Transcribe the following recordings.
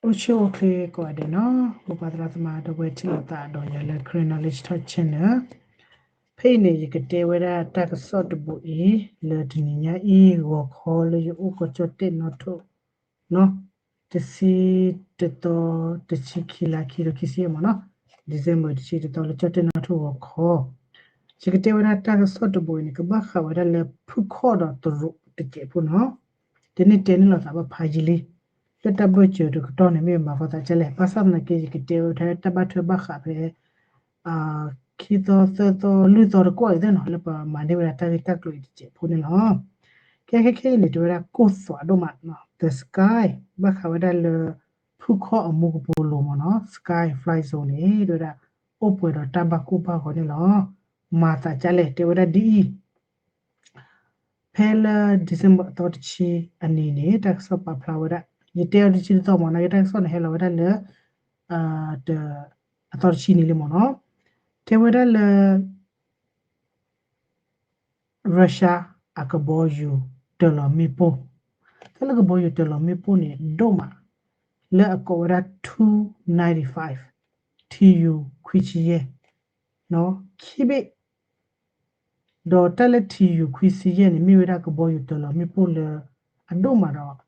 အိၣ်ဆူၣ်အိၣ်ချ့ကိးဂၤဒဲးနီၤ, ပပှၤသရၣ်သမါဒီပုၢ်ဝဲၢ်ထံၣ်လိာ်သးဒီးယၤလၢ Karen Knowledge Talk Channel. ဖဲအံၤန့ၣ် ယကတဲဝဲဒၣ်တၢ်ကစီၣ်တဘိအံၤ လၢတနံၤညါအံၤ ဂီၤခီလၢယအိၣ်ကီၢ်ကၠီၣ်တဲၣ်နီၣ်ထိၣ် နီၤ, တဆံတသီ တဆံခံလါခံကထိခံဆံယဲၢ်မ့ၢ်နီၤ, December တဆံတသီလၢကၠီၣ်တဲၣ်နီၣ်ထိၣ်ဂီၤခီ, ယကတဲဝဲဒၣ်တၢ်ကစီၣ်တဘိအံၤန့ၣ် ကဘၣ်ဃးဝဲဒၣ်လၢဖုခီၣ်ဒီးတရူးတစဲးဖိနီၤ, တန့ၢ်တဲန့ၢ်လိာ်သးဘၣ်ဖးယံာ်လံ, လၢတၢ်ဘၢၣ်စၢၤတကတီၢ်န့ၣ် မ့ၢ်မၤဃီသးဒ်လဲၣ်, ဘၣ်ဆၣ်သနာ်က့ ယကတဲဝဲဒၣ်တၢ်ဘၣ်ထွဲဘၣ်ဃးဖဲ ခံသီသၢသီလွံၢ်သီတကွီၢ်အံၤသ့ၣ်နီၤ လၢပမၤန့ၢ်ဝဲဒၣ်တၢ်ဂ့ၢ်တၢ်ကျိၤအံၤတစဲးဖိန့ၣ်လီၤ. ကဲခဲခဲအံၤန့ၣ် တဲဝဲဒၣ်ကိၢ်သွးဒိၣ်မးနီၤ, the sky ဘၣ်ဃးဝဲဒၣ်လၢ ဖုခီၣ်အမူကပိာ်လိၤမ့ၢ်နီၤ, sky fly zone န့ၣ် တဲဝဲဒၣ် အိၣ်ပှဲၤဒီးတၢ်ဘၣ်ကိၢ်ဘၣ်ဂီၤန့ၣ်လီၤ. မၤသးဒ်လဲၣ် တဲဝဲဒၣ်ဒ်အံၤ ဖဲလၢ December အသီတဆံအနံၤန့ၣ် တၢ်ကစီၣ်ပာ်ဖျါဝဲဒၣ်, ယတဲအီၤတဆံတသီမ့ၢ် နာ်က့တၢ်ကစီၣ်န့ၣ်ဟဲလီၤဝဲဒၣ်လၢ အသီတဆံနံၤလံမ့ၢ်နီၤ, တဲဝဲဒၣ်လၢ Russia အကဘီယူၤတၢၤလီၤမ့ၣ်ပိၢ်, တၢ်လၢကဘီယူၤတၢၤလီၤမ့ၣ်ပိၢ်န့ၣ် ဒိၣ်မး လၢအကိးဝဲဒၣ် two ninety-five ထံယူၤခွံဆံယဲၢ် cubic ဒီးတၢ်လၢထံယူၤခွံဆံယဲၢ်န့ၣ် မ့ၢ်ဝဲဒၣ်ကဘီယူၤတၢၤလီၤမ့ၣ်ပိၢ်လၢ အဒိၣ်မးဒီး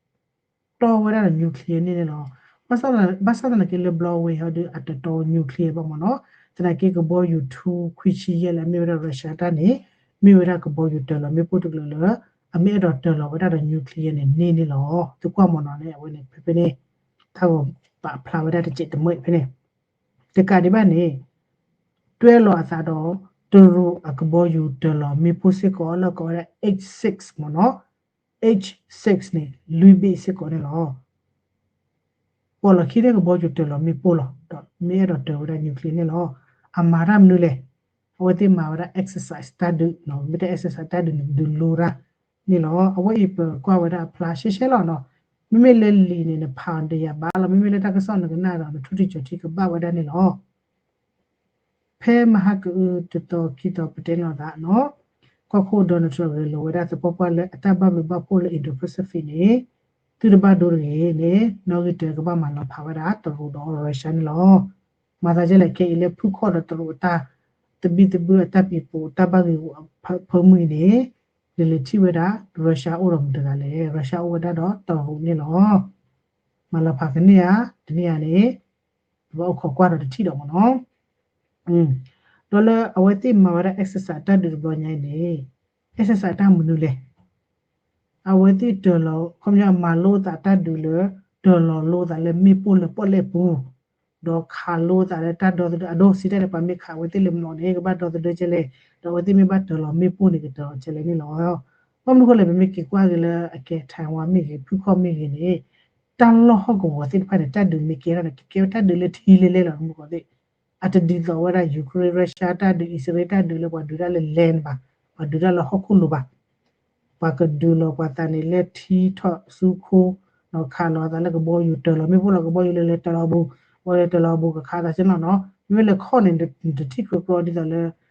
တီဝဲဒၣ်ဒီး nuclear န့ၣ်န့ၣ်လီၤ. ဘၣ်ဆၣ်သနာ်က့လၢဘျီဝဲဟီဒီး အတတီ nuclear ဘၣ်မ့ၢ်နီၤ, သနာ်က့ကဘီယူၤထူခွံဆံယဲၢ်လၢအမ့ၢ်ဝဲဒၣ် Russia တၢ်န့ၣ် မ့ၢ်ဝဲဒၣ်ကဘီယူၤတၢၤလီၤမ့ၣ်ပိၢ်တကလုာ်လၢ အမ့ၢ်အဲၣ်ဒိးတၢၤလီၤဝဲဒၣ်ဒီး nuclear န့ၣ်န့ၣ်န့ၣ်လီၤ. သုကွၢ်မ့ၢ်နီၤန့ၣ် အဝဲန့ၣ် ဖဲဖဲန့ၣ် တၢ်ဂီၤပာ်ဖျါဝဲဒၣ်တစဲးတမှဲးဖဲန့ၣ် တကးဒံးဘၣ်န့ၣ် တွဲလီၤအသးဒီး တရူးအကဘီယူၤတၢၤလီၤမ့ၣ်ပိၢ်စ့ၢ်ကီးလၢကိးဝဲဒၣ် H six မ့ၢ်နီၤ, H six န့ၣ် လွံၢ်ဘ့ၣ်စ့ၢ်ကီးန့ၣ်လီၤ. ပှၤလီၢ်ခံန့ၣ်ကဘီယူၤတၢၤလီၤမ့ၣ်ပိၢ်လီၤ, ဒီးမ့ၢ်အဲၣ်ဒိးတၢၤဝဲဒၣ် nuclear န့ၣ်လီၤ. အမၤတၢ်မနုၤလဲၣ်, အဝဲသ့ၣ်မၤဝဲဒၣ် exercise တၢ်ဒုး, မ့ၢ်တ exercise တၢ်ဒုးန့ၣ် ဒုးလိတၢ်န့ၣ်လီၤ. အဝဲအံၤပကွၢ်ဝဲဒၣ်အဖျါရှဲရှဲလီၤနီၤ. မ့မ့ၢ်လၢလံာ်န့ၣ် နဖးတယာ်ဘၣ်လီၤ, မ့မ့ၢ်လၢတၢ်ကစီၣ်နကနၣ်ဒီး နထူၣ်ထံကၠီၤထံကဘၣ်ဝဲဒၣ်န့ၣ်လီၤ. ဖဲမဟါကအုတသီခံသီပတဲနီၤသးနီၤ, ကီၢ်ခိၣ် Donald Trump ဂဲၤလိာ်ဝဲဒၣ်သပှၢ်ပှၢ်လၢအတၢ်ဘၣ်ဘျုးဘၣ်ဖှိၣ်လၢ Indo-Pacific န့ၣ် သုတဘၣ်ဒိတဂ့ၤန့ၣ် နီၣ်ဂံၢ်တၢကဘၣ်မၤလီၤဖးဝဲဒၣ်တရူးဒီး Russia န့ၣ်လီၤ. မၤသးဒ်လဲၣ် ခဲအံၤလၢဖုခီၣ်ဒီးတရူးအတၢ်သဘံၣ်သဘုၣ်အတၢ်ပံၤပိာ်တၢ်ဘၣ်ဂ့ၤဂီၤအဖၢမုၢ်အံၤန့ၣ် လဲၤလဲၤထံၣ်ဝဲဒၣ် Russia အိၣ်ဒီးမတၤတဂၤလဲၣ်, Russia အိၣ်ဝဲဒၣ်ဒီးတရူးန့ၣ်လီၤ. မၤလီၤဖးကန့ၢ်ဧါ, တန့ၢ်ဧါန့ၣ် ပဘၣ်အိၣ်ခိးကွၢ်ဒီးတထံၣ်ဒီးမ့ၢ်နီၤ. ဒီးလၢအဝဲသ့ၣ်မၤဝဲဒၣ် exercise တၢ်ဒုးတဘျီညါအံၤန့ၣ် exercise တၢ်မနုၤလဲၣ်. အဝဲသ့ၣ်တၢၤလီၤ ခီပညီမၤလိသးတၢ်ဒုးလၢ တၢၤလီၤလိသးလၢမ့ၣ်ပိၢ်လၢပီၣ်လဲၣ်ပူၤ, ဒီးခးလိသးလၢတၢ်ဒီသဒၢ အဒိစံးတၢ်လၢပှၤမ့ၢ်ခးအဝဲသ့ၣ်လၢမျိာ်န့ၣ် ကဘၣ်ဒီသဒၢကဲလဲၣ်, ဒီးအဝဲသ့ၣ်မ့ၢ်ဘၣ်တၢၤလီၤမ့ၣ်ပိၢ်န့ၣ် ကတၢၤလီၤကဲလဲၣ်န့ၣ်လီၤ. ဘၣ်မနုၤဃိလဲၣ် ပမ့ၢ်က့ၤကွၢ်က့ၤလၢအကဲ Taiwan မ့ၢ်ဂ့ၤ ဖုခီၣ်မ့ၢ်ဂ့ၤန့ၣ် တၢ်လီၢ်ဟီၣ်ကဝီၤသ့ၣ်တဖၣ်န့ၣ် တၢ်ဒုးမ့ၢ်ကဲထီၣ်န့ၣ် ကကဲဝဲတၢ်ဒုးလၢထံလဲၤလဲၤလီၤ မုၢ်ကီၢ်သ့ၣ် အတဒ်သိးဝဲဒၣ် Ukraine Russia တၢ်ဒုး အံၣ်စရ့လးတၢ်ဒုးလၢပှၤဒုးတၢ်လၢ land ဘၣ်, ပှၤဒုးတၢ်လၢဟီၣ်ခိၣ်လိၤဘၣ်. ပှၤကဒုးလီၤပှၤသးန့ၣ်လၢထံထီၣ်ဆူခိ, ဒီးခးလီၤအသးလၢကဘီယူၤတၢၤလီၤမ့ၣ်ပိၢ်လီၤ ကဘီယူၤလၢလဲၤတၢၤလီၤအဘူး, ကဘီယူၤလဲၤတၢၤလီၤအဘူး ကခးသးဆ့ၣ်နီၤနီၤ, မ့မ့ၢ်လၢခီၣ်န့ၣ် တထံၣ်ကြၢးကြၢးဒ်သိးလၢ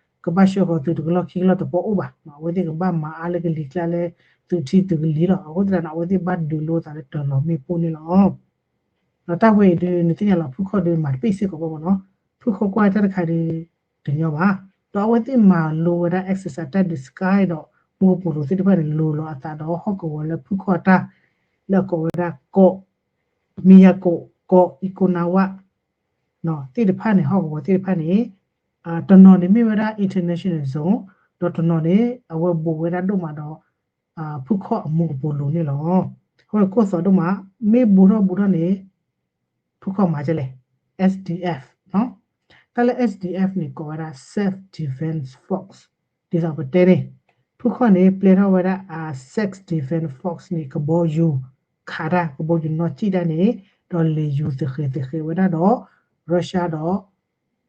ကဘၣ်ဆှၢဃီၤသုးတကလီၢ်ခံကလီၢ်တပီၢ်အိၣ်ဘၣ်, အဝဲသ့ၣ်ကဘၣ်မၤအါလၢကလံၤကျါလၢ သုးထံသုးကလံၤလီၤ. အဃိသတးန့ၣ် အဝဲသ့ၣ်ဘၣ်ဒုးလိသးလၢတၢၤလီၤမ့ၣ်ပိၢ်န့ၣ်လီၤ. ဒီးတၢ်ဝဲအံၤဒုး နသ့ၣ်ညါလီၤ ဖုခီၣ်ဒုးမၤတပ့ၢ်စ့ၢ်ကီးဘၣ်မ့ၢ်နီၤ, ဖုခီၣ်ကွၢ်တၢ်တခါဒုး တညီဘၣ်. ဒီးအဝဲသ့ၣ်မၤလိဝဲဒၣ် exercise တၢ်ဒုး sky ဒီး မူကပိာ်လိၤသ့ၣ်တဖၣ်န့ၣ် လိၤလီၤအသးဒီးဟီၣ်ကဝီၤလၢဖုခီၣ်တၢ် လၢအကိးဝဲဒၣ်ကီး မံယၤကိး ကီး အံကိနါဝး သ့ၣ်တဖၣ်န့ၣ် ဟီၣ်ကဝီၤသ့ၣ်တဖၣ်န့ၣ် တနီၤန့ၣ်မ့ၢ်ဝဲဒၣ် international zone ဒီးတနီၤန့ၣ် အဝဲဘူးဝဲဒၣ်ဒိၣ်မးဒီး ဖုခီၣ်အမူကပိာ်လိၤန့ၣ်လီၤ. အဃိန့ၣ် ကိၢ်သီဒိၣ်မး မ့ၢ်ဘူးထီၣ်ဘူးထီၣ်န့ၣ် ဖုခီၣ်မၤဒ်လဲၣ်, S D F နီၤ. တၢ်လၢ S D F န့ၣ် ကိးဝဲဒၣ် Self Defense Force ဒ်သိးပတဲန့ၣ်, ဖုခီၣ်န့ၣ် ပျဲထီၣ်ဝဲဒၣ်အ Self Defense Force န့ၣ် ကဘီယူၤ ခးတၢ် ကဘီယူၤနီၢ်ကံၣ်တၢ်န့ၣ် ဒီးလ့ၣ်ယူၤသဃဲၤသဃဲၤဝဲဒၣ်ဒီး Russia ဒီး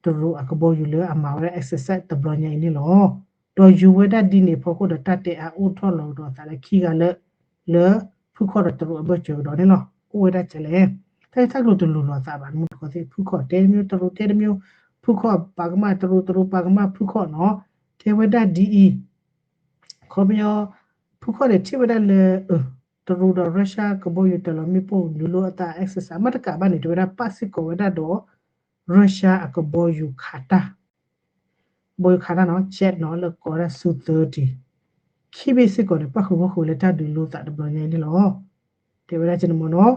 တရူးအကဘီယူၤလၢအမၤဝဲဒၣ် exercise တဘျီညါအံၤန့ၣ်လီၤ. ဒီးယူၤဝဲဒၣ်ဒ်န့ၣ်အဖီခိၣ်ဒီး တၢ်တဲအါအိၣ်ထီၣ်လီၤကဒီးအသးလၢခံဂၤလၢ လၢဖုခီၣ်ဒီးတရူးအဘၢၣ်စၢၤကဒီးန့ၣ်လီၤ. အိၣ်ဝဲဒၣ်ကဲလဲၣ်, တၢ်ဂ့ၢ်တၢ်ကျိၤတလိၤလိာ်အသးဘၣ်, မုၢ်တခီသ့ၣ် ဖုခီၣ်တဲတမျိုး တရူးတဲတမျိုး, ဖုခီၣ်ပာ်ကမၣ်တရူး တရူးပာ်ကမၣ်ဖုခီၣ်နီၤ, တဲဝဲဒၣ်ဒ်အံၤ ခီပညီ ဖုခီၣ်န့ၣ်ထံၣ်ဝဲဒၣ်လၢ အ တရူးဒီး Russia ကဘီယူၤတၢ်လီၤမ့ၣ်ပိၢ်ဒုးလိအသး exercise မ့ၢ်တကးဘၣ်န့ၣ် တဲဝဲဒၣ်ပၣ်စ့ၢ်ကီးဝဲဒၣ်ဒီး Russia အကဘီယူၤခးတၢ် ကဘီယူၤခးတၢ်နီၤ jet နီၤ လၢကိးဝဲဒၣ် Su thirty ခံဘ့ၣ်စ့ၢ်ကီးန့ၣ် ပၣ်ဃုာ်ဝီဃုာ်လၢတၢ်ဒုးလိသးတဘျီညါအံၤန့ၣ်လီၤ. တဲဝဲဒၣ်ကန့ၣ်မ့ၢ်နီၤ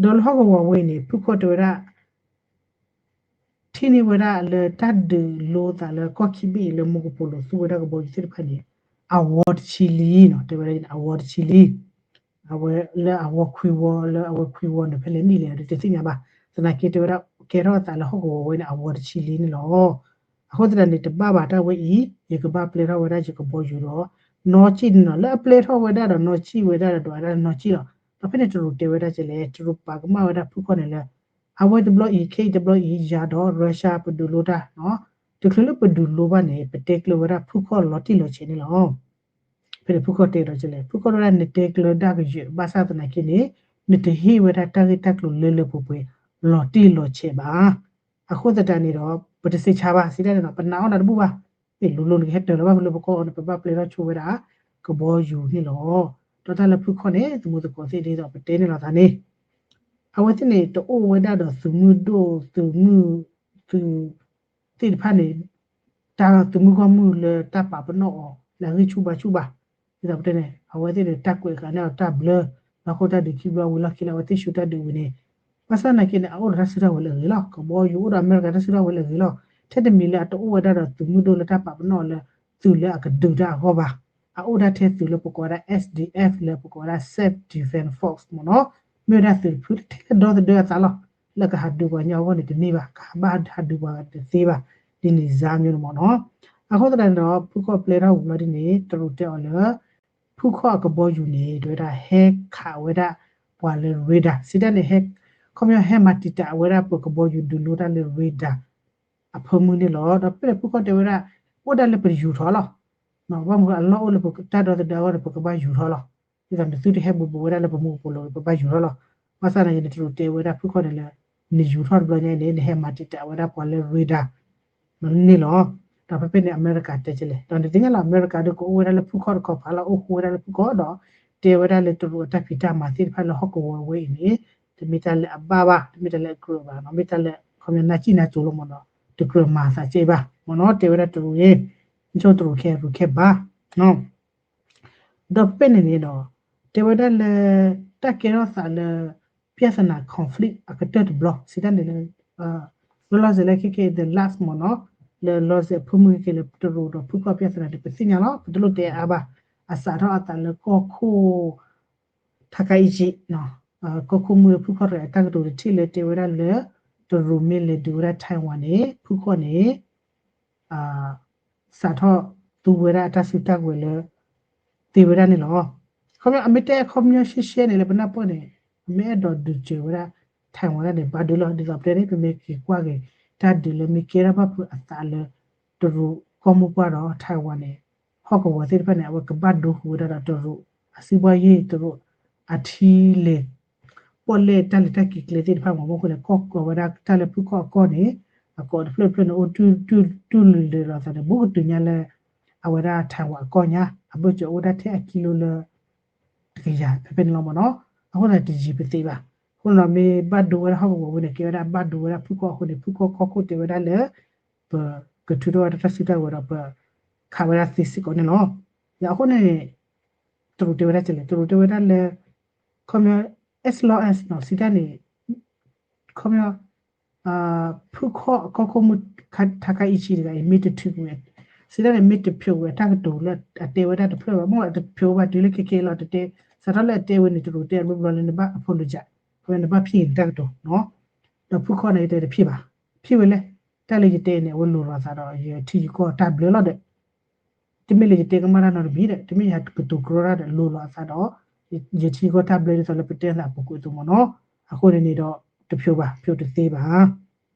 ဒီးလၢဟီၣ်ကဝီၤဝဲအံၤန့ၣ် ဖုခီၣ်တဲဝဲဒၣ် ထံၣ်န့ၢ်ဝဲဒၣ်လၢတၢ်ဒုးလိသးလၢကီၢ်ခံဘ့ၣ်အံၤလၢမူကပိာ်လိၤသူဝဲဒၣ်ကဘီယူၤသ့ၣ်တဖၣ်န့ၣ် အဝီတဆံလံနီၤ တဲဝဲဒၣ်အဝီတဆံလံ အဝဲလၢအဝီခွံဝီလၢအဝဲခွံဝီန့ၣ် ဖဲလဲၣ်နံၣ်လဲၣ်ဒီးတသ့ၣ်ညါဘၣ် သနာ်က့တဲဝဲဒၣ်ကဲထီၣ်အသးလၢဟီၣ်ကဝီၤဝဲန့ၣ် အဝီတဆံလံန့ၣ်လီၤ. အဃိသတးန့ၣ် တဘၣ်ဘၣ်တၢ်ဝဲအံၤ ယကဘၣ်ပျဲထီၣ်ဝဲဒၣ်ယကဘီယူၤဒီး နီၢ်ကံၣ်န့ၣ်နီၤ လၢအပျဲထီၣ်ဝဲဒၣ်ဒီးနီၢ်ကံၣ်ဝဲဒၣ်ဒီးဒွးဝဲဒၣ်နီၢ်ကံၣ်လီၤ. ဒီးဖဲန့ၣ်တရူးတဲဝဲဒၣ်ကလဲၣ် တရူးပာ်ကမၣ်ဝဲဒၣ်ဖုခီၣ်န့ၣ်လၢ အဝဲတဘျီအံၤ ခဲအံၤတဘျီအံၤ ယၤဒီး Russia ပဒုးလိတၢ်နီၤ တချုးလၢပဒုးလိဘၣ်န့ၣ် ပတဲကျၢၤဝဲဒၣ်ဖုခီၣ်လီၤတံၢ်လီၤဆဲးန့ၣ်လီၤ. ဖဲန့ၣ်ဖုခီၣ်တဲဒီးကလဲၣ် ဖုခီၣ်တဲဝဲဒၣ် နတဲကျၢၤဒၣ်ကယဲၢ် ဘၣ်ဆၣ်သနာ်က့န့ၣ် နတဟ့ၣ်ဝဲဒၣ်တၢ်ဂ့ၢ်တၢ်ကျိၤလၢလၢပှဲၤပှဲၤ လီၤတံၢ်လီၤဆဲးဘၣ်. အဃိသတးန့ၣ်ဒီး ပတစံးဆါဘၣ် စံးတၢ်န့ၣ်ဒီး ပနာ်အီၣ်နၤတဘူၣ်ဘၣ်. မ့ၢ်လိၤလိၤနကဟဲတၢၤလီၤဘၣ်ဖဲလၢပကီၢ်အီၤန့ၣ် ပဘၣ်ပျဲထီၣ်ဆိဝဲဒၣ် ကဘီယူၤန့ၣ်လီၤ. ဒီးတၢ်လၢဖုခီၣ်န့ၣ် သမူသကိးသ့ၣ်ဒ်သိးပတဲန့ၣ်လီၤသးန့ၣ် အဝဲသ့ၣ်န့ၣ် တအိၣ်ဝဲဒၣ်ဒီးသုးမုၢ်ဒိၣ်သုးမုၢ်သုး သ့ၣ်တဖၣ်န့ၣ် တၢ်သုးမုၢ်ဂီၢ်မုၢ်လၢတၢ်ပာ်ပနီၣ်အီၤ လၢအဂံၢ်ဆူၣ်ဘါဆူၣ်ဘၣ်. ဒ်သိးပတဲန့ၣ် အဝဲသ့ၣ်န့ၣ် တၢ်ကွဲးဃာ်န့ၢ်အီၤတၢ်ဘျၢ ဘၣ်ဃိတၢ်ဒုးခံဘျီဝံၤလီၢ်ခံလၢအဝဲသ့ၣ်ဆှၢတၢ်ဒုးဝံၤန့ၣ် ဘၣ်ဆၣ်သနာ်က့န့ၣ် အအိၣ်ဒီးတၢ်စုတၢ်ဝဲၤလၢအဂ့ၤလီၤ. ကဘီယူၤအိၣ်ဒီးအမဲရကၤတၢ်စုတၢ်ဝဲၤလၢအဂ့ၤလီၤ. ထဲတမံၤလၢအတအိၣ်ဝဲဒၣ်ဒီးသုးမုၢ်ဒိၣ်လၢတၢ်ပာ်ပနီၣ်လၢ သုးလၢအကဒုးတၢ်အဂီၢ်ဘၣ်. အအိၣ်ဒၣ်ထဲသုးလၢပကိးဝဲဒၣ် S D F လၢပကိးဝဲဒၣ် Self Defense Force မ့ၢ်နီၤ. မ့ၢ်ဝဲဒၣ်သုးတဖုထဲလၢဒီသဒၢအသးလီၤ. လၢကဟးဒုးပှၤညီအဂီၢ်န့ၣ်တမ့ၢ်ဘၣ်, ကဘၣ်ဟးဒုးပှၤတသ့ဘၣ်, ဒ်န့ၣ်စါမ့ၢ်န့ၣ်မ့ၢ်နီၤ. အဃိသတးန့ၣ်ဒီး ဖုခီၣ်ပျဲထီၣ်ဝံၤလီၤဒ်န့ၣ် တရူးတဲအီၤလၢ ဖုခီၣ်အကဘီယူၤန့ၣ် တဲဝဲဒၣ်ဟဲခးဝဲဒၣ်ပှၤလၢ radar စံးတၢ်န့ၣ် ဟဲ ခီပညီဟဲမၤတံာ်တာ်ဝဲဒၣ်ပကဘီယူၤဒုးလိတၢ်လၢ radar အဖၢမုၢ်န့ၣ်လီၤ. ဒီးဖဲန့ၣ်ဖုခီၣ်တဲဝဲဒၣ် အိၣ်ဒၣ်လၢပယူၤထီၣ်လီၤ. ဘၣ်မနုၤအလီၢ်အိၣ်လၢပတၢ်ဒီသဒၢအဂီၢ်န့ၣ် ပကဘၣ်ယူၤထီၣ်လီၤ. ဒ်သိးနသုတဟဲဘူးဘူးဝဲဒၣ်လၢပမူပူၤလီၤ ပဘၣ်ယူၤထီၣ်လီၤ. ဘၣ်ဆၣ်သနာ်က့န့ၣ် တရူးတဲဝဲဒၣ်ဖုခီၣ်န့ၣ်လၢ နယူၤထီၣ်တဘျီညါအံၤန့ၣ် နဟဲမၤတံာ်တာ်ဝဲဒၣ်ပှၤလၢ radar န့ၣ်လီၤ. ဒီးဖဲဖဲန့ၣ် အမဲရကၤတဲကလဲၣ် ဒီးနသ့ၣ်ညါလီၤ အမဲရကၤဒီးကအိၣ်ဝဲဒၣ်လၢဖုခီၣ်တခီပၤလီၤ အိၣ်ဃူဝဲဒၣ်လၢဖုခီၣ်ဒီး တဲဝဲဒၣ်လၢတရူးအတၢ်ဖံးတၢ်မၤသ့ၣ်တဖၣ်လၢဟီၣ်ကဝီၤဝဲအံၤန့ၣ် တမ့ၢ်တၢ်လၢအဘၣ်ဘၣ် တမ့ၢ်တၢ်လၢအကြၢးဘၣ်နီၤ မ့ၢ်တၢ်လၢ ခီပညီနၢ်စံၣ်နၢ်စိၤလီၤမ့ၢ်နီၤ တကြၢးမၤသးကဲဘၣ်မ့ၢ်နီၤ တဲဝဲဒၣ်တရူးအံၤ ဆိတရူးခဲရူးခဲဘၣ် ဒီးဖဲဖဲန့ၣ်န့ၣ်ဒီး တဲဝဲဒၣ်လၢ တၢ်ကဲထီၣ်သးလၢ ပြဿနာ conflict အကတၢၢ်တဘျီ စံးတၢ်န့ၣ်လၢ လီၤလီၤဆဲးလၢခဲကဲ the last မ့ၢ်နီၤ လၢလီၤဆဲးအဖၢမုၢ်ခဲကဲလၢတရူးဒီးဖုခီၣ်ပြဿနာန့ၣ် ပသ့ၣ်ညါလီၤ ပတလိၣ်တဲအါဘၣ် အစးထီၣ်အသးလၢကီၢ်ခိၣ် ထါခါအံၤကံ ကီၢ်ခိၣ်မုၢ်လၢဖုခီၣ်တဂၤအတၢ်ကတိၤတထံၣ်လၢတဲဝဲဒၣ်လၢ တရူးမ့ၢ်လဲၤဒုးဝဲဒၣ် Taiwan န့ၣ် ဖုခီၣ်န့ၣ် စးထီၣ်သူဝဲဒၣ်အတၢ်စုတၢ်ကဝဲၤလၢ သ့ဝဲဒၣ်န့ၣ်လီၤ. ခီပညီ အမ့ၢ်တဲအခီပညီရှဲရှဲန့ၣ် လၢပနၢ်ပၢၢ်န့ၣ် အမ့ၢ်အဲၣ်ဒိးဒုးစၢၤဝဲဒၣ် Taiwan ဒၣ်န့ၣ် ဘၣ်ဒုးလီၤ. ဒ်သိးပတဲန့ၣ် ပမ့ၢ်က့ၤကွၢ်က့ၤ တၢ်ဒုးလၢမ့ၢ်ကဲထီၣ်ဘၣ်ဖုးအသးလၢ တရူးကီၢ်မိၢ်ပှၢ်ဒီး Taiwan န့ၣ် ဟီၣ်ကဝီၤသ့ၣ်တဖၣ်န့ၣ် အဝဲကဘၣ်ဒိဃုာ်ဝဲဒၣ်ဒီးတရူး အစုဘၣ်ယ့ၢ် တရူးအထံလဲၢ် ပီၣ်လဲၣ်တၢ်လဲၤတၢ်က့ၤကျဲသ့ၣ်တဖၣ်မ့ၢ် မ့ၢ်ဃိန့ၣ် ကီၢ်ကီၢ်ဝဲဒၣ်တၢ်လၢဖုခီၣ်အကီၢ်န့ၣ် အကိးတဖျၢၣ်တဖျၢၣ်န့ၣ် အိၣ်တူၢ်တူၢ်တူၢ်လုာ်လၢာ်လိာ်သးန့ၣ် ဘူးကတုၤညါလၢ အဝဲဒၣ် Taiwan အကီၢ်ညါ အဘၢၣ်စၢၤအိၣ်ဝဲဒၣ်ထဲအကံလိလၢ တကယၤ ဖဲဖဲန့ၣ်လီၤမ့ၢ်နီၤ. အဃိသတးန့ၣ် တယံာ်ပသ့ဘၣ်. အဃိန့ၣ်ဒီး မ့ၢ်ဘၣ်ဒိဝဲဒၣ်ဟီၣ်ကဝီၤဝဲန့ၣ် ကဲဝဲဒၣ်ဘၣ်ဒိဝဲဒၣ်ဖုခီၣ်အဃိန့ၣ် ဖုခီၣ်ကီၢ်ခိၣ်တဲဝဲဒၣ်လၢ ပကထုးထီၣ်ဝဲဒၣ်တၢ်စုတၢ်ကဝဲၤဒီး ပခးဝဲဒၣ်သ့စ့ၢ်ကီးန့ၣ်လီၤ. အဃိန့ၣ် တရူးတဲဝဲဒၣ်ကလဲၣ် တရူးတဲဝဲဒၣ်လၢ ခီပညီ as long as နီၤ စံးတၢ်န့ၣ် ခီပညီ ဖုခီၣ်အကီၢ်ခိၣ်မုၢ် ထါခါအံၤကံတဂၤအံၤ မ့ၢ်တထုးကွံာ်ဝဲ စံးတၢ်န့ၣ် မ့ၢ်တဖျိးဝဲအတၢ်ကတိၤလၢအတဲဝဲဒၣ်တဖျၢၣ်ဘၣ် မ့ၢ်အတဖျိးဘၣ်တုၤလၢခဲကဲလီၤ တတဲ စးထီၣ်လၢအတဲဝဲန့ၣ် တရူးတဲအဘျီဘျီလၢနဘၣ် apologize ခီပညီနဘၣ်ဖံးန့ၣ်တၢ်ကတိၤနီၤ ဒီးဖုခီၣ်န့ၣ် ယတဲတဖံးဘၣ် ဖံးဝဲလဲၣ် တၢ်လၢယတဲန့ၣ် အဝဲလိၤလီၤအသးဒီး ယထံယကီၢ်တၢ်ဘျၢလီၤဒီး တမ့ၢ်လၢယတဲကမၣ်တၢ်နီတမံၤဒီး တမ့ၢ်ယကတိၤကြီတၢ်ဒီး လိၤလီၤအသးဒီး ယထံယကီၢ်တၢ်ဘျၢဒ်သိးလၢပတဲသးပူၤကွံာ်အသိးမ့ၢ်နီၤ အဃိန့ၣ်န့ၣ်ဒီး တဖျိးဘၣ် ဖျိးတသ့ဘၣ်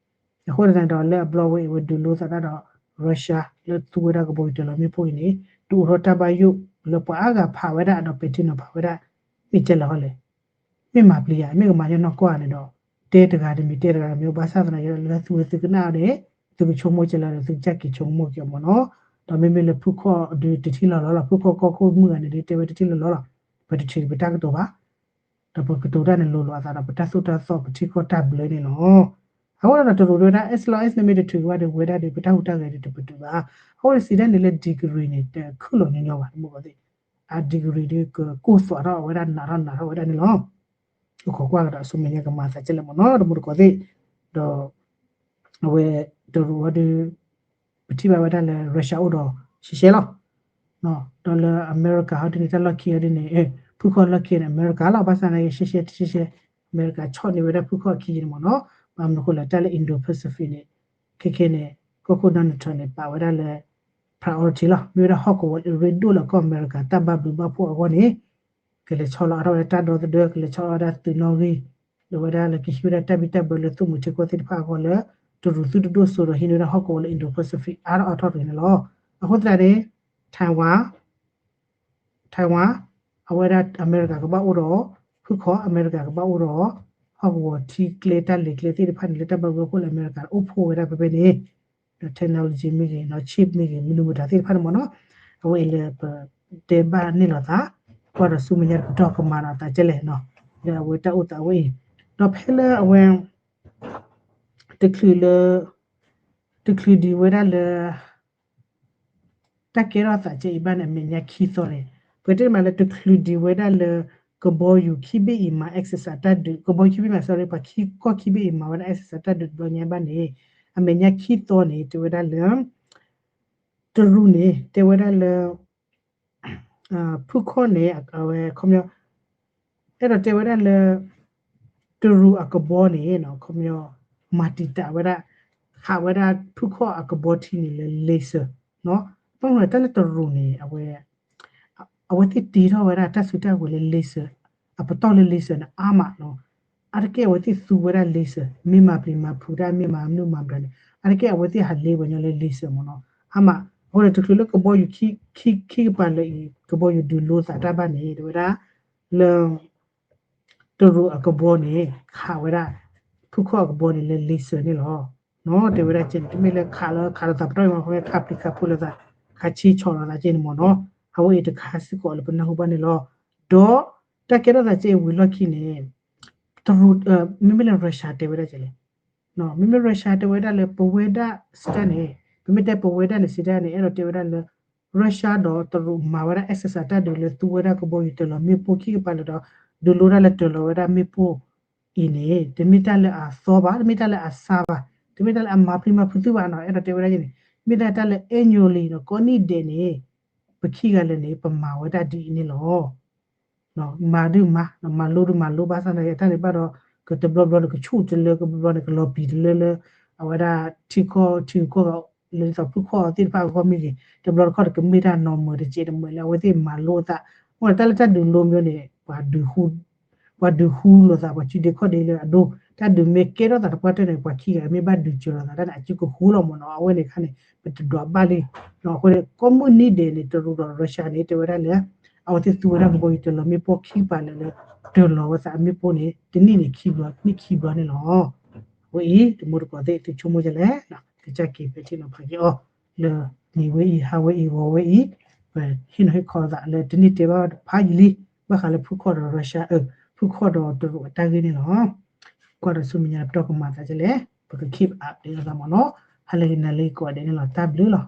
အဃိန့ၣ်ဒီး လၢအဘျီဝဲအံၤ ဝဲဒုးလိသးတၢ်ဒီး Russia လၢသူဝဲဒၣ်ကဘီယူၤတၢ်လီၤမ့ၣ်ပိၢ်အံၤန့ၣ် တအိၣ်ထီၣ်တၢ်ဘၣ်ယိၣ်လၢပှၤအါဂၤဖးဝဲဒၣ်ဒီးပဲာ်ထံနီၤဖးဝဲဒၣ် မ့ၢ်ကဲလၢာ်ဟီလဲၣ် မ့ၢ်မၤပျံၤယၤ မ့ၢ်ကမၤညီနီၢ်ကီၢ်ဧါန့ၣ်ဒီး တဲတဂၤတမံၤတဲတဂၤတမံၤ ဘၣ်ဆၣ်သနာ်က့ဒီး လၢသုဝဲသုကနၣ်အီၤန့ၣ် သုကဆိကမိၣ်ကဲလၢာ်ဒီး သုကစၢ်က့ၤဆိကမိၣ်က့ၤအီၤမ့ၢ်နီၤ ဒီးမ့မ့ၢ်လၢဖုခီၣ်ဒုးတထံၣ်လီၤလီၤလီၤ ဖုခီၣ်ကီၢ်ခိၣ်မုၢ်ဂၤန့ၣ်ဒုးတဲဝဲတထံၣ်လီၤလီၤလီၤ ပတထုးပတၢ်ကတိၤဘၣ်, ဒီးပကတိၤတၢ်န့ၣ်လိၤလိၤအသးဒီး ပတၢ်သိၣ်တၢ်သီပထံကီၢ်တၢ်ဘျၢန့ၣ်လီၤ. အဃိဒီးတရူးတဲဝဲဒၣ် as long as နမ့ၢ်တထုးက့ၤဘၣ်ဒီး ဝဲဒၣ်ဒီး ပတၢ်ဟူးတၢ်ဂဲၤဒီးတပတုာ်ဘၣ်. အဃိဒီးစံးဒၣ်န့ၣ်လၢ degree န့ၣ် တခုၣ်လီၤညီညီဘၣ် တမူတကိးသ့ၣ်, အ degree ဒီးကကိၢ်သွးထီၣ်ဝဲဒၣ် နးထီၣ်နးထီၣ်ဝဲဒၣ်န့ၣ်လီၤ. အိၣ်ခိးကွၢ်ကဒီးဆူမဲာ်ညါကမၤသးကဲလဲၣ်မ့ၢ်နီၤ တမူတကိးသ့ၣ်, ဒီး အဝဲ တရူးဝဲဒီး ပထံၣ်ဘၣ်ဝဲဒၣ်လၢ Russia အိၣ်ဒီး ရှဲရှဲလီၤ. ဒီးလၢအမဲရကၤဟီဒ်န့ၣ် တၢ်လီၢ်ခံအီၤဒ်န့ၣ် ဖုခီၣ်လီၢ်ခံန့ၣ် အမဲရကၤလီၤ. ဘၣ်ဆၣ်သနာ်က့ ရှဲရှဲရှဲရှဲ အမဲရကၤဆီၣ်န့ၢ်ဝဲဒၣ်ဖုခီၣ်အခံန့ၣ်မ့ၢ်နီၤ. ဘၣ်မနုၤအဃိလဲၣ် တၢ်လၢ Indo-Pacific န့ၣ် ခဲခဲန့ၣ် ကီၢ်ခိၣ် Donald Trump န့ၣ် ပာ်ဝဲဒၣ်လၢ priority လီၤ. မ့ၢ်ဝဲဒၣ်ဟီၣ်ကဝီၤအရ့ဒိၣ်လၢကီၢ်အမဲရကၤ တၢ်ဘၣ်ဘျုးဘၣ်ဖှိၣ်အဂီၢ်န့ၣ် ကလဲၤဆီလီၤအါထီၣ်ဝဲဒၣ်တၢ်ဒီသဒၢ ကလဲၤဆီလီၤဝဲဒၣ်သုးနီၣ်ဂံၢ် ဒီးဝဲဒၣ်လၢကဟံးဝဲဒၣ်တၢ်ဘံၣ်တၢ်ဘၢလၢသုးမုၢ်ထံကီၢ်သ့ၣ်တဖၣ်အဂီၢ်လၢ တရူးသုးတဒိၣ်စိဒီးဟံးန့ၢ်ဝဲဒၣ်ဟီၣ်ကဝီၤလၢ Indo-Pacific အါထီၣ်အါထီၣ်တဂ့ၤန့ၣ်လီၤ. အဃိသတးန့ၣ် Taiwan Taiwan အဝဲဒၣ်အမဲရကၤကဘၣ်အိၣ်ဒီး ဖုခီၣ်အမဲရကၤကဘၣ်အိၣ်ဒီး ဟီၣ်ကဝီၤထံကျဲတၢ်လဲၤကျဲသ့ၣ်တဖၣ်န့ၣ် လၢတၢ်ဘၣ်ဘျုးဘၣ်ဖှိၣ်လၢအမဲရကၤအိၣ်ဖှိၣ်ဝဲဒၣ်ဖဲဖဲန့ၣ် ဒီး technology မ့ၢ်ဂ့ၤ ဒီး chip မ့ၢ်ဂ့ၤ မနုၤမတၤသ့ၣ်တဖၣ်န့ၣ်မ့ၢ်နီၤ. အဝဲအံၤလၢပတဲဘၣ်န့ၣ်လီၤသး ကွၢ်ဒီးဆူမဲာ်ညါတကတီၢ်ကမၤဒီးသးကဲလဲၣ် လၢအဝဲတၢ်အိၣ်သးဝဲအံၤ ဒီးဖဲလၢအဝဲ တချုးလၢ တချုးဒံးဝဲဒၣ်လၢ တၢ်ကဲထီၣ်သးကဲအံၤဘၣ်န့ၣ် အမဲာ်ညါခံသီန့ၣ် ပတဲမးလၢ တချုးဒံးဝဲဒၣ်လၢ ကဘီယူၤခံဘ့ၣ်အံၤမၤ exercise တၢ်ဒုး ကဘီယူၤခံဘ့ၣ်မး sorry ပှၤကီၢ်ခံဘ့ၣ်အံၤမၤဝဲဒၣ် exercise တၢ်ဒုးတဘျီညါဘၣ်န့ၣ် အမဲာ်ညါခံသီန့ၣ် တဲဝဲဒၣ်လၢ တရူးန့ၣ် တဲဝဲဒၣ်လၢ ဖုခီၣ်န့ၣ် အဝဲ ခီပညီ အဲၣ်ဒိးတဲဝဲဒၣ်လၢ တရူးအကဘီန့ၣ် ခီပညီ မၤတံာ်တာ်ဝဲဒၣ် ခးဝဲဒၣ်ဖုခီၣ်အကဘီထံန့ၣ်လၢ laser ဘၣ်မနုၤတၢ်လၢတရူးန့ၣ် အဝဲ အဝဲသ့ၣ်တ့ထီၣ်ဝဲဒၣ်တၢ်စုတၢ်ဝဲၤလၢ laser အပတီၢ်လၢ laser န့ၣ် အါမးနီၤ အါတက့ၢ်အဝဲသ့ၣ်သူဝဲဒၣ် laser မ့ၢ်မၤပျံၤမၤဖုးတၢ် မ့ၢ်မၤမနုၤမၤမတၤန့ၣ် အါတက့ၢ်အဝဲသ့ၣ်ဟးလ့ပှၤညီလၢ laser မ့ၢ်နီၤ အါမး အဃိန့ၣ် တချုးလၢကဘီယူၤခံကပၤလၢအံၤ ကဘီယူၤဒုးလိသးတၢ်ဘၣ်န့ၣ် တဲဝဲဒၣ် လၢ တရူးအကဘီန့ၣ် ခးဝဲဒၣ် ဖုခီၣ်အကဘီန့ၣ်လၢ laser န့ၣ်လီၤ. တဲဝဲဒၣ်ကဲန့ၣ် တမ့ၢ်လၢခးလၢခးလိာ်သးပတီၢ်အံၤမ့ၢ် ခးပျံၤခးဖုးလိာ်သး ခးဆံးဆီၣ်လိာ်သးကဲန့ၣ်မ့ၢ်နီၤ အဝဲအံၤတခါစ့ၢ်ကီးလၢပနၢ်ဟူဘၣ်န့ၣ်လီၤ. ဒီးတၢ်ကဲထီၣ်သးကဲအံၤဝံၤလီၢ်ခံန့ၣ် တရူး မ့မ့ၢ်လၢ Russia တဲဝဲဒၣ်ကဲလဲၣ် မ့မ့ၢ် Russia တဲဝဲဒၣ်လၢပဝဲဒၣ်စတၢ်န့ၣ် ပမ့ၢ်တဲပဝဲဒၣ်န့ၣ်စံးဒၣ်န့ၣ် အဲၣ်ဒိးတဲဝဲဒၣ်လၢ Russia ဒီးတရူးမၤဝဲဒၣ် exercise တၢ်ဒုးလၢသူဝဲဒၣ်ကဘီယူၤတၢၤလီၤမ့ၣ်ပိၢ်ခံကပၤလၢဒီး ဒုးလိတၢ်လၢတၢၤလီၤဝဲဒၣ်မ့ၣ်ပိၢ်အံၤန့ၣ် တမ့ၢ်တၢ်လၢအသီဘၣ် တမ့ၢ်တၢ်လၢအစှၤဘၣ် တမ့ၢ်တၢ်လၢအမၤပျံၤမၤဖုးသုဘၣ်နီၤ အဲၣ်ဒိးတဲဝဲဒၣ်န့ၣ် မ့ၢ်ဒၣ်တၢ်လၢ annually ဒီးကိးနံၣ်ဒဲးန့ၣ် ပခံဂၤလၢာ်န့ၣ် ပမၤဝဲဒၣ်ဒ်အံၤန့ၣ်လီၤ. မၤဒုးမၤ မၤလိဒုးမၤလိဘၣ်ဆၣ်သနာ်က့ တၢ်န့ၣ်ဘၣ်ဒီး ကတဘျီဘျီန့ၣ် ကဆူၣ်တလၢ ကဘျီဘျီန့ၣ် ကလီၤပံာ်တလၢလၢ အဝဲဒၣ်ထံကီၢ်ထံဂုၤကီၢ်ဂၤ လၢဒ်သိးဖုခီၣ်သ့ၣ်တဖၣ်အဂီၢ်မ့ၢ်ဂ့ၤ တဘျီတခီၣ်တကမ့ၢ်တၢ်နီၢ်မုာ်တစဲးတမုာ်လၢအဝဲသ့ၣ်မၤလိအသး အဃိန့ၣ် တၢ်လၢတၢ်ဒုးလိမ့ၢ်န့ၣ် ပှၤဒုးဟူ ပှၤဒုးဟူလိာ်သး ပှၤစုဒ့ခီၣ်ဒ့လၢအဒိ တၢ်ဒုးမ့ၢ်ကဲထီၣ်သးတပှၢ်တၢၢ်န့ၣ် ပှၤခံဂၤမ့ၢ်ဘၣ်ဒုးစၢၤလိာ်သးတၢ်န့ၣ် အစုကဟူလီၤမ့ၢ်နီၤ အဝဲန့ၣ်အခါန့ၣ် ပတဒွးဘၣ်လံ အဃိန့ၣ် ကိးမုၢ်နံၤဒဲးန့ၣ် တရူးဒီး Russia န့ၣ် တဲဝဲဒၣ်လၢ အဝဲသ့ၣ်သူဝဲဒၣ်ကဘီယူၤတၢၤလီၤမ့ၣ်ပိၢ်ခံကပၤလၢာ်လၢ တၢၤလီၤဝဲသးအမ့ၣ်ပိၢ်န့ၣ် တနံၣ်န့ၣ်ခံဘျီ နံၣ်ခံဘျီန့ၣ်လီၤ. အဝဲအံၤ တမူတကိးသ့ၣ် သုဆိကမိၣ်ဒ်လဲၣ် ကစၢ်က့ၤပဲာ်ထံနီၤဖးက့ၤအီၤ လၢနံၤဝဲအံၤ ဟါဝဲအံၤ ဂီၤဝဲအံၤ ပဟ့ၣ်နီၤဟ့ၣ်ခီလိာ်သးလၢတနံၣ်တဲဘၣ်တဖးယံာ်လံ ဘၣ်ဃးလၢဖုခီၣ်ဒီး Russia အၢ ဖုခီၣ်ဒီးတရူးအတၢ်ဂ့ၢ်န့ၣ်လီၤ. ကွၢ်ဒီးဆူမဲာ်ညါတပတီၢ်ကမၤသးဒ်လဲၣ် ပက keep update လိာ်သးမ့ၢ်နီၤ ဟါလၢဂ့ၤနၤလၢဂ့ၤကိးဂၤဒဲးန့ၣ်လီၤ တၢ်ဘျုးလီၤ.